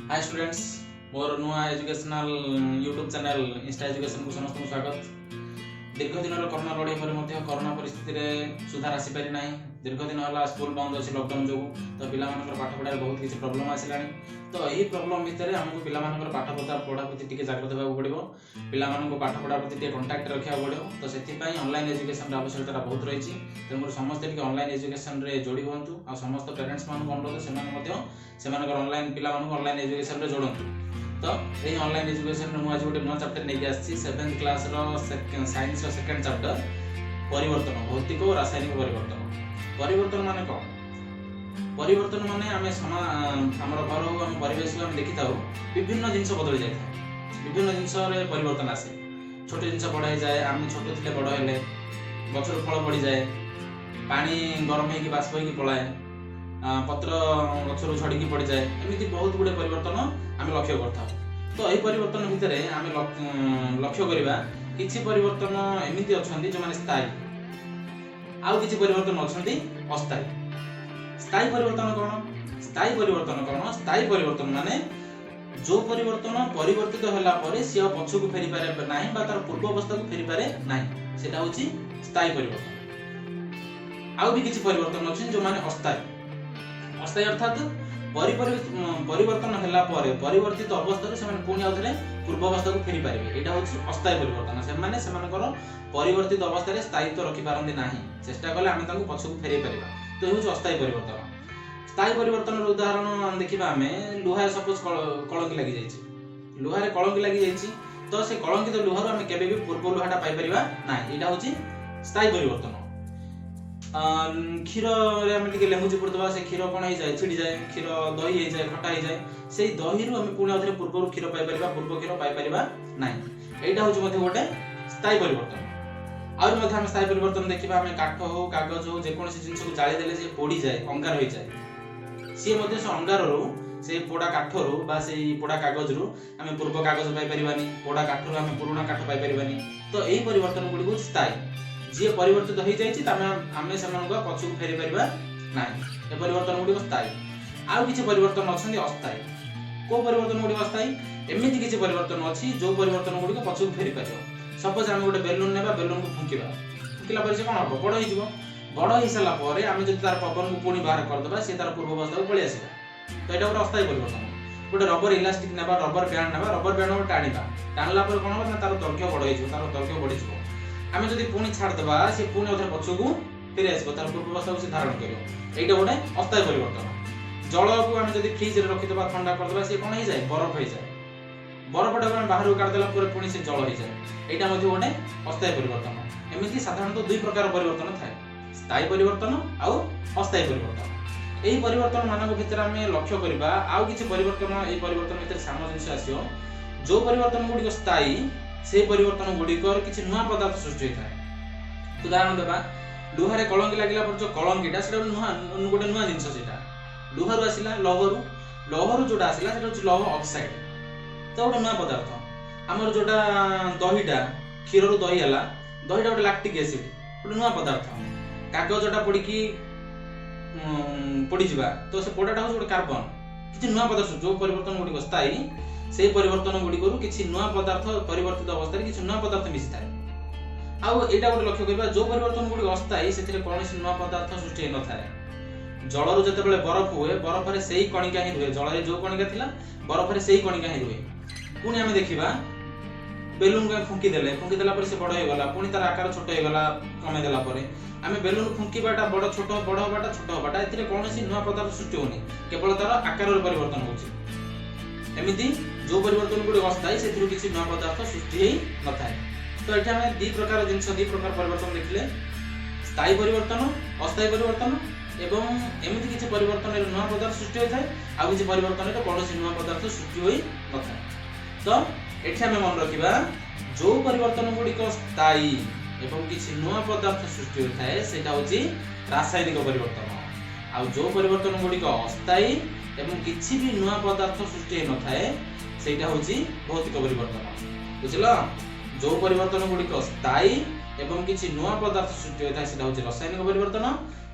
High students, ମୋର ନୂଆ educational YouTube channel insta ଏଜୁକେସନକୁ ସମସ୍ତଙ୍କୁ ସ୍ୱାଗତ। ଦୀର୍ଘ ଦିନର କରୋନା ଲଢ଼େଇ ପରେ ମଧ୍ୟ କରୋନା ପରିସ୍ଥିତିରେ ସୁଧାର ଆସିପାରି ନାହିଁ। ଦୀର୍ଘ ଦିନ ହେଲା ସ୍କୁଲ ବନ୍ଦ ଅଛି ଲକଡାଉନ ଯୋଗୁଁ। ତ ପିଲାମାନଙ୍କର ପାଠପଢ଼ାରେ ବହୁତ କିଛି ପ୍ରୋବ୍ଲେମ୍ ଆସିଲାଣି। ତ ଏହି ପ୍ରୋବ୍ଲେମ୍ ଭିତରେ ଆମକୁ ପିଲାମାନଙ୍କର ପାଠ ପଢ଼ା ପ୍ରତି ଟିକେ ଜାଗ୍ରତ ହେବାକୁ ପଡ଼ିବ। ପିଲାମାନଙ୍କୁ ପାଠ ପଢ଼ା ପ୍ରତି ଟିକେ କଣ୍ଟାକ୍ଟ ରଖିବାକୁ ପଡ଼ିବ। ତ ସେଥିପାଇଁ ଅନଲାଇନ୍ ଏଜୁକେସନର ଆବଶ୍ୟକତାଟା ବହୁତ ରହିଛି। ତେଣୁକରି ସମସ୍ତେ ଟିକେ ଅନଲାଇନ୍ ଏଜୁକେସନରେ ଯୋଡ଼ି ହୁଅନ୍ତୁ। ଆଉ ସମସ୍ତ ପ୍ୟାରେଣ୍ଟସ୍ ମାନଙ୍କୁ ଅନୁରୋଧ, ସେମାନେ ମଧ୍ୟ ସେମାନଙ୍କର ଅନଲାଇନ୍ ପିଲାମାନଙ୍କୁ ଅନଲାଇନ୍ ଏଜୁକେସନରେ ଯୋଡ଼ନ୍ତୁ। ତ ଏହି ଅନଲାଇନ୍ ଏଜୁକେସନରେ ମୁଁ ଆଜି ଗୋଟେ ନୂଆ ଚାପ୍ଟର ନେଇକି ଆସିଛି, ସେଭେନ୍ଥ କ୍ଲାସର ସାଇନ୍ସର ସେକେଣ୍ଡ ଚାପ୍ଟର, ପରିବର୍ତ୍ତନ, ଭୌତିକ ଓ ରାସାୟନିକ ପରିବର୍ତ୍ତନ। ପରିବର୍ତ୍ତନ ମାନେ କ'ଣ? ପରିବର୍ତ୍ତନ ମାନେ ଆମେ ଆମର ଘର ହଉ, ଆମ ପରିବେଶ ହଉ, ଆମେ ଦେଖିଥାଉ ବିଭିନ୍ନ ଜିନିଷ ବଦଳି ଯାଇଥାଏ, ବିଭିନ୍ନ ଜିନିଷରେ ପରିବର୍ତ୍ତନ ଆସେ। ଛୋଟ ଜିନିଷ ବଡ଼ ହେଇଯାଏ, ଆମେ ଛୋଟ ଥିଲେ ବଡ଼ ହେଲେ, ଗଛରୁ ଫଳ ପଡ଼ିଯାଏ, ପାଣି ଗରମ ହେଇକି ବାଷ୍ପ ହେଇକି ପଳାଏ, ପତ୍ର ଗଛରୁ ଝଡ଼ିକି ପଡ଼ିଯାଏ। ଏମିତି ବହୁତ ଗୁଡ଼ିଏ ପରିବର୍ତ୍ତନ ଆମେ ଲକ୍ଷ୍ୟ କରିଥାଉ। ତ ଏହି ପରିବର୍ତ୍ତନ ଭିତରେ ଆମେ ଲକ୍ଷ୍ୟ କରିବା, କିଛି ପରିବର୍ତ୍ତନ ଏମିତି ଅଛନ୍ତି ଯେଉଁମାନେ ସ୍ଥାୟୀ, ଆଉ କିଛି ପରିବର୍ତ୍ତନ ଅଛନ୍ତି ଅସ୍ଥାୟୀ। ସ୍ଥାୟୀ ପରିବର୍ତ୍ତନ କ'ଣ? ସ୍ଥାୟୀ ପରିବର୍ତ୍ତନ କ'ଣ? ସ୍ଥାୟୀ ପରିବର୍ତ୍ତନ ମାନେ ଯୋଉ ପରିବର୍ତ୍ତନ ପରିବର୍ତ୍ତିତ ହେଲା ପରେ ସିଏ ଆଉ ପଛକୁ ଫେରିପାରେ ନାହିଁ ବା ତାର ପୂର୍ବ ଅବସ୍ଥାକୁ ଫେରିପାରେ ନାହିଁ, ସେଟା ହଉଛି ସ୍ଥାୟୀ ପରିବର୍ତ୍ତନ। ଆଉ ବି କିଛି ପରିବର୍ତ୍ତନ ଅଛନ୍ତି ଯୋଉମାନେ ଅସ୍ଥାୟୀ। ଅସ୍ଥାୟୀ ଅର୍ଥାତ୍ ପରିବର୍ତ୍ତନ ହେଲା ପରେ ପରିବର୍ତ୍ତିତ ଅବସ୍ଥାରୁ ସେମାନେ ପୁଣି ଆଉ ଥରେ ପୂର୍ବ ଅବସ୍ଥାକୁ ଫେରି ପାରିବେ। ଏଇଟା ହଉଛି ଅସ୍ଥାୟୀ ପରିବର୍ତ୍ତନ। ସେମାନେ ସେମାନଙ୍କର ପରିବର୍ତ୍ତିତ ଅବସ୍ଥାରେ ସ୍ଥାୟିତ୍ୱ ରଖିପାରନ୍ତି ନାହିଁ। ଚେଷ୍ଟା କଲେ ଆମେ ତାଙ୍କୁ ପଛକୁ ଫେରେଇ ପାରିବା। ତ ଏ ହେଉଛି ଅସ୍ଥାୟୀ ପରିବର୍ତ୍ତନ। ସ୍ଥାୟୀ ପରିବର୍ତ୍ତନର ଉଦାହରଣ ଦେଖିବା ଆମେ। ଲୁହାରେ ସପୋଜ କଳଙ୍କି ଲାଗିଯାଇଛି, ଲୁହାରେ କଳଙ୍କି ଲାଗିଯାଇଛି, ତ ସେ କଳଙ୍କିତ ଲୁହାରୁ ଆମେ କେବେ ବି ପୂର୍ବ ଲୁହାଟା ପାଇପାରିବା ନାହିଁ। ଏଇଟା ହଉଛି ସ୍ଥାୟୀ ପରିବର୍ତ୍ତନ। କ୍ଷୀରରେ ଆମେ ଟିକେ ଲେମ୍ବୁ ଚିପୁଡ଼ି ଦେବା, ସେ କ୍ଷୀର କ'ଣ ହେଇଯାଏ? ଛିଡ଼ିଯାଏ। କ୍ଷୀର ଦହି ହେଇଯାଏ, ଖଟା ହେଇଯାଏ। ସେଇ ଦହିରୁ ଆମେ ପୁଣି ଆଉଥରେ ପୂର୍ବରୁ କ୍ଷୀର ପାଇପାରିବା, ପୂର୍ବ କ୍ଷୀର ପାଇପାରିବା ନାହିଁ। ଏଇଟା ହଉଛି ମଧ୍ୟ ଗୋଟେ ସ୍ଥାୟୀ ପରିବର୍ତ୍ତନ। ଆହୁରି ମଧ୍ୟ ଆମେ ସ୍ଥାୟୀ ପରିବର୍ତ୍ତନ ଦେଖିବା। ଆମେ କାଠ ହଉ, କାଗଜ ହଉ, ଯେକୌଣସି ଜିନିଷକୁ ଜାଳିଦେଲେ ସେ ପୋଡ଼ିଯାଏ, ଅଙ୍ଗାର ହେଇଯାଏ। ସିଏ ମଧ୍ୟ ସେ ଅଙ୍ଗାରରୁ, ସେଇ ପୋଡ଼ା କାଠରୁ ବା ସେଇ ପୋଡ଼ା କାଗଜରୁ ଆମେ ପୂର୍ବ କାଗଜ ପାଇପାରିବାନି, ପୋଡ଼ା କାଠରୁ ଆମେ ପୁରୁଣା କାଠ ପାଇପାରିବାନି। ତ ଏଇ ପରିବର୍ତ୍ତନ ଗୁଡ଼ିକ ହଉଛି ସ୍ଥାୟୀ। ଯିଏ ପରିବର୍ତ୍ତିତ ହେଇଯାଇଛି, ତମେ ଆମେ ସେମାନଙ୍କୁ ଆଉ ପଛକୁ ଫେରି ପାରିବା ନାହିଁ। ଏ ପରିବର୍ତ୍ତନ ଗୁଡ଼ିକ ସ୍ଥାୟୀ। ଆଉ କିଛି ପରିବର୍ତ୍ତନ ଅଛନ୍ତି ଅସ୍ଥାୟୀ। କୋଉ ପରିବର୍ତ୍ତନ ଗୁଡ଼ିକ ଅସ୍ଥାୟୀ? ଏମିତି କିଛି ପରିବର୍ତ୍ତନ ଅଛି ଯୋଉ ପରିବର୍ତ୍ତନ ଗୁଡ଼ିକ ପଛକୁ ଫେରି ପାରିବ। ସପୋଜ ଆମେ ଗୋଟେ ବେଲୁନ ନେବା, ବେଲୁନକୁ ଫୁଙ୍କିବା। ଫୁଙ୍କିଲା ପରେ ସେ କ'ଣ ହବ? ବଡ଼ ହେଇଯିବ। ବଡ଼ ହେଇସାରିଲା ପରେ ଆମେ ଯଦି ତାର ପବନକୁ ପୁଣି ବାହାର କରିଦେବା, ସେ ତାର ପୂର୍ବ ଅବସ୍ଥାକୁ ପଳେଇ ଆସିବ। ତ ଏଇଟା ଗୋଟେ ଅସ୍ଥାୟୀ ପରିବର୍ତ୍ତନ। ଗୋଟେ ରବର ଇଲାଷ୍ଟିକ ନେବା, ରବର ବ୍ୟାଣ୍ଡ ନେବା, ରବର ବ୍ୟାଣ୍ଡ ଟାଣିବା। ଟାଣିଲା ପରେ କ'ଣ ହବ ନା ତାର ଦୈର୍ଘ୍ୟ ବଡ଼ ହେଇଯିବ, ତାର ଦୈର୍ଘ୍ୟ ବଢ଼ିଯିବ। ଆମେ ଯଦି ପୁଣି ଛାଡ଼ିଦେବା, ସେ ପୁଣି ଆଉଥରେ ପଛକୁ ଫେରି ଆସିବ, ତାର ପୂର୍ବ ଅବସ୍ଥାକୁ ସେ ଧାରଣ କରିବ। ଏଇଟା ଗୋଟେ ଅସ୍ଥାୟୀ ପରିବର୍ତ୍ତନ। ଜଳକୁ ଆମେ ଯଦି ଫ୍ରିଜରେ ରଖିଦେବା, ଥଣ୍ଡା କରିଦେବା, ସେ କ'ଣ ହେଇଯାଏ? ବରଫ ହେଇଯାଏ। ବରଫଟାକୁ ଆମେ ବାହାରକୁ କାଢ଼ିଦେଲା ପରେ ପୁଣି ସେ ଜଳ ହେଇଯାଏ। ଏଇଟା ମଧ୍ୟ ଗୋଟେ ଅସ୍ଥାୟୀ ପରିବର୍ତ୍ତନ। ଏମିତି ସାଧାରଣତଃ ଦୁଇ ପ୍ରକାର ପରିବର୍ତ୍ତନ ଥାଏ, ସ୍ଥାୟୀ ପରିବର୍ତ୍ତନ ଆଉ ଅସ୍ଥାୟୀ ପରିବର୍ତ୍ତନ। ଏହି ପରିବର୍ତ୍ତନ ମାନଙ୍କ ଭିତରେ ଆମେ ଲକ୍ଷ୍ୟ କରିବା ଆଉ କିଛି ପରିବର୍ତ୍ତନ। ଏଇ ପରିବର୍ତ୍ତନ ଭିତରେ ସାମଞ୍ଜସ୍ୟ ଆସିବ। ଯୋଉ ପରିବର୍ତ୍ତନ ଗୁଡ଼ିକ ସ୍ଥାୟୀ, ସେଇ ପରିବର୍ତ୍ତନ ଗୁଡ଼ିକର କିଛି ନୂଆ ପଦାର୍ଥ ସୃଷ୍ଟି ହୋଇଥାଏ। ଉଦାହରଣ ଦେବା, ଲୁହାରେ କଳଙ୍କି ଲାଗିଲା ପରେ ଯୋଉ କଳଙ୍କିଟା, ସେଟା ଗୋଟେ ନୂଆ, ଗୋଟେ ନୂଆ ଜିନିଷ। ସେଇଟା ଲୁହାରୁ ଆସିଲା, ଲୌହରୁ। ଲୌହରୁ ଯୋଉଟା ଆସିଲା, ସେଟା ହଉଛି ଲୌହ ଅକ୍ସାଇଡ। ତ ଗୋଟେ ନୂଆ ପଦାର୍ଥ। ଆମର ଯୋଉଟା ଦହିଟା, କ୍ଷୀରରୁ ଦହି ହେଲା, ଦହିଟା ଗୋଟେ ଲାକ୍ଟିକ ଏସିଡ, ଗୋଟେ ନୂଆ ପଦାର୍ଥ। କାଗଜଟା ପୋଡ଼ିକି ପୋଡ଼ିଯିବା, ତ ସେ ପୋଡ଼ାଟା ହଉଛି ଗୋଟେ କାର୍ବନ। କିଛି ନୂଆ ପଦାର୍ଥ। ଯୋଉ ପରିବର୍ତ୍ତନ ଗୁଡ଼ିକ ସ୍ଥାୟୀ, ସେଇ ପରିବର୍ତ୍ତନ ଗୁଡ଼ିକରୁ କିଛି ନୂଆ ପଦାର୍ଥ, ପରିବର୍ତ୍ତିତ ଅବସ୍ଥାରେ କିଛି ନୂଆ ପଦାର୍ଥ ମିଶିଥାଏ। ଆଉ ଏଇଟା ଗୋଟେ ଲକ୍ଷ୍ୟ କରିବା, ଯୋଉ ପରିବର୍ତ୍ତନ ଗୁଡ଼ିକ ଅସ୍ଥାୟୀ, ସେଥିରେ କୌଣସି ନୂଆ ପଦାର୍ଥ ସୃଷ୍ଟି ହେଇନଥାଏ। ଜଳରୁ ଯେତେବେଳେ ବରଫ ହୁଏ, ବରଫରେ ସେଇ କଣିକା ହିଁ ରୁହେ। ଜଳରେ ଯୋଉ କଣିକା ଥିଲା, ବରଫରେ ସେଇ କଣିକା ହିଁ ରୁହେ। ପୁଣି ଆମେ ଦେଖିବା, ବେଲୁନକୁ ଆମେ ଫୁଙ୍କି ଦେଲେ, ଫୁଙ୍କି ଦେଲା ପରେ ସେ ବଡ଼ ହେଇଗଲା, ପୁଣି ତାର ଆକାର ଛୋଟ ହେଇଗଲା କମେଇ ଦେଲା ପରେ। ଆମେ ବେଲୁନ ଫୁଙ୍କିବାଟା, ବଡ଼ ଛୋଟ, ବଡ଼ ହବାଟା, ଛୋଟ ହବାଟା, ଏଥିରେ କୌଣସି ନୂଆ ପଦାର୍ଥ ସୃଷ୍ଟି ହଉନି, କେବଳ ତାର ଆକାରରେ ପରିବର୍ତ୍ତନ ହଉଛି। ଏମିତି ଯୋଉ ପରିବର୍ତ୍ତନ ଗୁଡ଼ିକ ଅସ୍ଥାୟୀ, ସେଥିରୁ କିଛି ନୂଆ ପଦାର୍ଥ ସୃଷ୍ଟି ହେଇ ନଥାଏ। ତ ଏଠି ଆମେ ଦି ପ୍ରକାର ଜିନିଷ, ଦି ପ୍ରକାର ପରିବର୍ତ୍ତନ ଦେଖିଲେ, ସ୍ଥାୟୀ ପରିବର୍ତ୍ତନ, ଅସ୍ଥାୟୀ ପରିବର୍ତ୍ତନ। ଏବଂ ଏମିତି କିଛି ପରିବର୍ତ୍ତନରେ ନୂଆ ପଦାର୍ଥ ସୃଷ୍ଟି ହୋଇଥାଏ, ଆଉ କିଛି ପରିବର୍ତ୍ତନରେ କୌଣସି ନୂଆ ପଦାର୍ଥ ସୃଷ୍ଟି ହୋଇ ନଥାଏ। ତ ଏଠି ଆମେ ମନେ ରଖିବା, ଯୋଉ ପରିବର୍ତ୍ତନ ଗୁଡ଼ିକ ସ୍ଥାୟୀ ଏବଂ କିଛି ନୂଆ ପଦାର୍ଥ ସୃଷ୍ଟି ହୋଇଥାଏ, ସେଇଟା ହଉଛି ରାସାୟନିକ ପରିବର୍ତ୍ତନ। ଆଉ ଯୋଉ ପରିବର୍ତ୍ତନ ଗୁଡ଼ିକ ଅସ୍ଥାୟୀ ଏବଂ କିଛି ବି ନୂଆ ପଦାର୍ଥ ସୃଷ୍ଟି ହୋଇନଥାଏ, ସେଇଟା ହଉଛି ଭୌତିକ ପରିବର୍ତ୍ତନ। ବୁଝିଲ? ଯୋଉ ପରିବର୍ତ୍ତନ ଗୁଡ଼ିକ ସ୍ଥାୟୀ ଏବଂ କିଛି ନୂଆ ପଦାର୍ଥ ସୃଷ୍ଟି ହୋଇଥାଏ, ସେଇଟା ହଉଛି ରାସାୟନିକ ପରିବର୍ତ୍ତନ।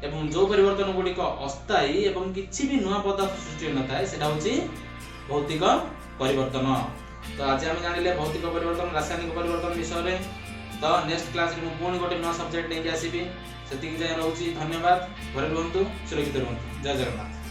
ଏବଂ ଯୋଉ ପରିବର୍ତ୍ତନ ଗୁଡ଼ିକ ଅସ୍ଥାୟୀ ଏବଂ କିଛି ବି ନୂଆ ପଦାର୍ଥ ସୃଷ୍ଟି ହୋଇନଥାଏ, ସେଇଟା ହଉଛି ଭୌତିକ ପରିବର୍ତ୍ତନ। ତ ଆଜି ଆମେ ଜାଣିଲେ ଭୌତିକ ପରିବର୍ତ୍ତନ, ରାସାୟନିକ ପରିବର୍ତ୍ତନ ବିଷୟରେ। ତ ନେକ୍ସଟ କ୍ଲାସରେ ମୁଁ ପୁଣି ଗୋଟେ ନୂଆ ସବଜେକ୍ଟ ନେଇକି ଆସିବି। ସେତିକି ଯାଏଁ ରହୁଛି, ଧନ୍ୟବାଦ। ଘରେ ରୁହନ୍ତୁ, ସୁରକ୍ଷିତ ରୁହନ୍ତୁ। ଜୟ ଜଗନ୍ନାଥ।